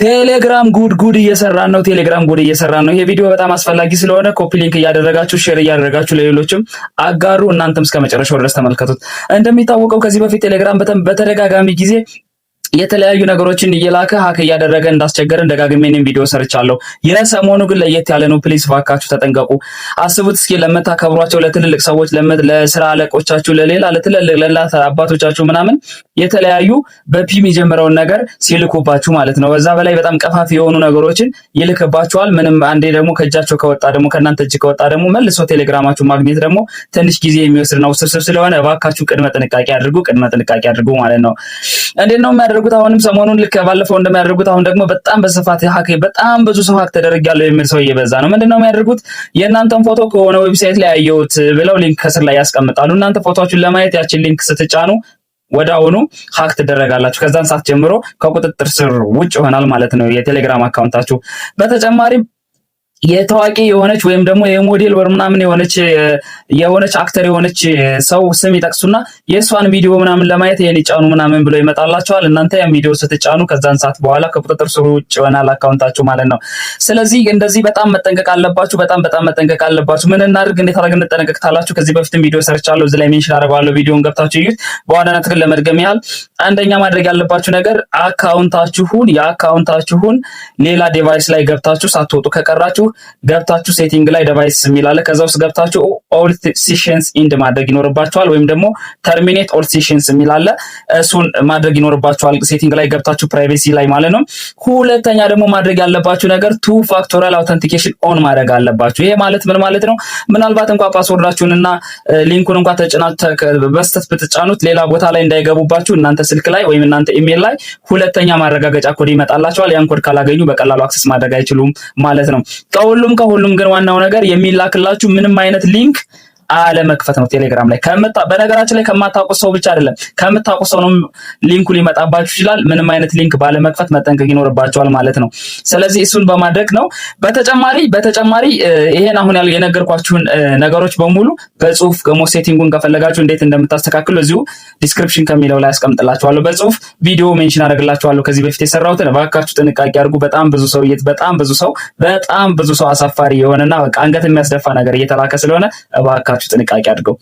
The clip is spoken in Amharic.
ቴሌግራም ጉድ ጉድ እየሰራን ነው። ቴሌግራም ጉድ እየሰራን ነው። ይሄ ቪዲዮ በጣም አስፈላጊ ስለሆነ copy link እያደረጋችሁ፣ share እያደረጋችሁ ለሌሎችም አጋሩ። እናንተም እስከ መጨረሻው ድረስ ተመልከቱት። እንደሚታወቀው ከዚህ በፊት ቴሌግራም በተደጋጋሚ ጊዜ የተለያዩ ነገሮችን እየላከ hack እያደረገ እንዳስቸገረን ደጋግሜ እኔም ቪዲዮ ሰርቻለሁ። የሰሞኑ ግን ለየት ያለ ነው። Please ባካችሁ ተጠንቀቁ። አስቡት እስኪ ለምታከብሯቸው ለትልልቅ ሰዎች፣ ለስራ አለቆቻችሁ፣ ለሌላ ለትልልቅ ለእናት አባቶቻችሁ ምናምን የተለያዩ በ P የሚጀምረውን ነገር ሲልኩባችሁ ማለት ነው። በዛ በላይ በጣም ቀፋፊ የሆኑ ነገሮችን ይልክባችኋል። ምንም አንዴ ደግሞ ከእጃቸው ከወጣ ደግሞ፣ ከእናንተ እጅ ከወጣ ደግሞ መልሶ ቴሌግራማችሁ ማግኘት ደግሞ ትንሽ ጊዜ የሚወስድ ነው፣ ውስብስብ ስለሆነ እባካችሁ ቅድመ ጥንቃቄ አድርጉ፣ ቅድመ ጥንቃቄ አድርጉ ማለት ነው። እንዴት ነው የሚያደርጉት? አሁንም ሰሞኑን ልክ ባለፈው እንደሚያደርጉት አሁን ደግሞ በጣም በስፋት hack፣ በጣም ብዙ ሰው hack ተደርጊያለሁ የሚል ሰው እየበዛ ነው። ምንድነው የሚያደርጉት? የእናንተን ፎቶ ከሆነ website ላይ ያየሁት ብለው link ከስር ላይ ያስቀምጣሉ። እናንተ ፎቶአችሁን ለማየት ያችን link ስትጫኑ ወዲያውኑ hack ትደረጋላችሁ። ከዛን ሰዓት ጀምሮ ከቁጥጥር ስር ውጭ ይሆናል ማለት ነው የቴሌግራም account ኣችሁ። በተጨማሪም የታዋቂ የሆነች ወይም ደግሞ የሞዴል ወር ምናምን የሆነች actor የሆነች ሰው ስም ይጠቅሱና የእሷን ቪዲዮ ምናምን ለማየት ይሄን ይጫኑ ምናምን ብሎ ይመጣላቸዋል። እናንተ ያን ቪዲዮ ስትጫኑ ከዛን ሰዓት በኋላ ከቁጥጥር ስር ውጭ ይሆናል account ኣችሁ ማለት ነው። ስለዚህ እንደዚህ በጣም መጠንቀቅ አለባችሁ። በጣም በጣም መጠንቀቅ አለባችሁ። ምን እናድርግ፣ እንዴት አድርገን እንጠነቀቅ ታላችሁ? ከዚህ በፊትም ቪዲዮ ሰርቻለሁ። እዚህ ላይ mention አደርገዋለሁ። ቪዲዮን ገብታችሁ እዩት። በዋናነት ግን ለመድገም ያህል አንደኛ ማድረግ ያለባችሁ ነገር account ኣችሁን የ account ኣችሁን ሌላ device ላይ ገብታችሁ ሳትወጡ ከቀራችሁ ገብታችሁ setting ላይ device የሚል አለ። ከዛ ውስጥ ገብታችሁ all sessions end ማድረግ ይኖርባችኋል። ወይም ደግሞ terminate all sessions የሚል አለ። እሱን ማድረግ ይኖርባችኋል። Setting ላይ ገብታችሁ privacy ላይ ማለት ነው። ሁለተኛ ደግሞ ማድረግ ያለባችሁ ነገር two factorial authentication on ማድረግ አለባችሁ። ይሄ ማለት ምን ማለት ነው? ምናልባት እንኳን password ኣችሁንና link ኡን እንኳን ተጭናችሁ በስህተት ብትጫኑት ሌላ ቦታ ላይ እንዳይገቡባችሁ እናንተ ስልክ ላይ ወይም እናንተ ኢሜል ላይ ሁለተኛ ማረጋገጫ ኮድ ይመጣላችኋል። ያን ኮድ ካላገኙ በቀላሉ access ማድረግ አይችሉም ማለት ነው። ከሁሉም ከሁሉም ግን ዋናው ነገር የሚላክላችሁ ምንም አይነት link አለመክፈት ነው። ቴሌግራም ላይ ከመጣ፣ በነገራችን ላይ ከማታውቁት ሰው ብቻ አይደለም፣ ከምታውቁት ሰው ነው link ኡ ሊመጣባችሁ ይችላል። ምንም አይነት link ባለመክፈት መጠንቀቅ ይኖርባችኋል ማለት ነው። ስለዚህ እሱን በማድረግ ነው። በተጨማሪ ይሄን አሁን የነገርኳችሁን ነገሮች በሙሉ በጽሁፍ ደግሞ setting ኡን ከፈለጋችሁ እንዴት እንደምታስተካክሉ እዚሁ description ከሚለው ላይ አስቀምጥላችኋለሁ። በጽሁፍ ቪዲዮ mention አደርግላችኋለሁ ከዚህ በፊት የሰራሁትን። እባካችሁ ጥንቃቄ አድርጉ። በጣም ብዙ ሰው አሳፋሪ የሆነና በቃ አንገት የሚያስደፋ ነገር እየተላከ ስለሆነ እባካችሁ ጥንቃቄ አድርገው።